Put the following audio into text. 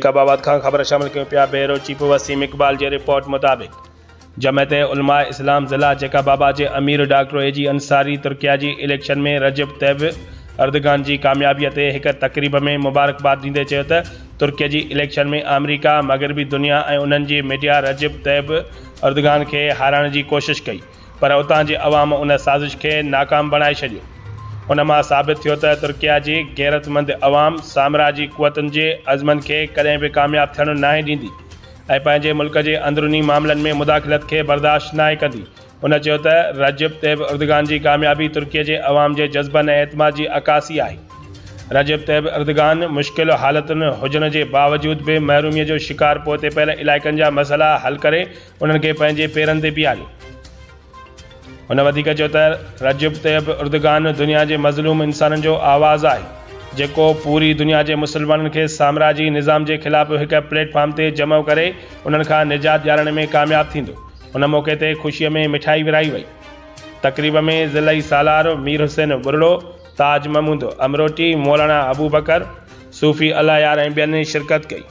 Jacob آباد کان خبر شامل ڪيون پيا بيورو چيف وسيم اقبال جي رپورٽ مطابق جمعيت علماء اسلام ضلع جيڪب آباد جي امير ڊاڪٽر اي جي انصاري ترڪيه جي اليڪشن ۾ رجب طيب اردگان جي ڪاميابي تي هڪ تقريب ۾ مبارڪباد ڏيندي چيو ته ترڪيه جي اليڪشن ۾ آمريڪا، مغربي دنيا ۽ انهن جي ميڊيا رجب طيب اردگان کي هارائڻ جي ڪوشش ڪئي. پر اتان جي عوام ان سازش کي ناڪام بڻائي ڇڏيو. ان مان ثابت ٿيو ته ترڪيه جي غيرتمند عوام سامراجي قوتن جي عزمن کي ڪڏهن به ڪامياب ٿيڻ ناهي ڏيندي ۽ پنهنجي ملڪ جي اندروني معاملن ۾ مداخلت کي برداشت ناهي ڪندي. هن چيو ته رجب طيب اردگان جي ڪاميابي ترڪيه جي عوام جي جذبن ۽ اعتماد جي عڪاسي آهي. رجب طيب اردگان مشڪل حالتن هجڻ جي باوجود به محرومي جو شڪار پوئتي پيل علائقن جا مسئلا حل ڪري انهن کي پنهنجي پيرن تي بيهاريو. هن وڌيڪ چيو ته رجب طيب اردگان دنيا جي مظلوم انسانن جو آواز آهي، جيڪو پوري دنيا جي مسلمانن کي سامراجي نظام جي خلاف هڪ پليٽ فارم تي جمع ڪري انهن کان نجات ڏيارڻ ۾ ڪامياب ٿيندو. ان موقعي تي خوشي ۾ مٺائي ورهائي وئي. تقريب ۾ ضلعي سالار مير حسين ٻرڙو، تاج محمود امروٽي، مولانا ابوبڪر، صوفي الله يار ۽ ٻين شرڪت ڪئي.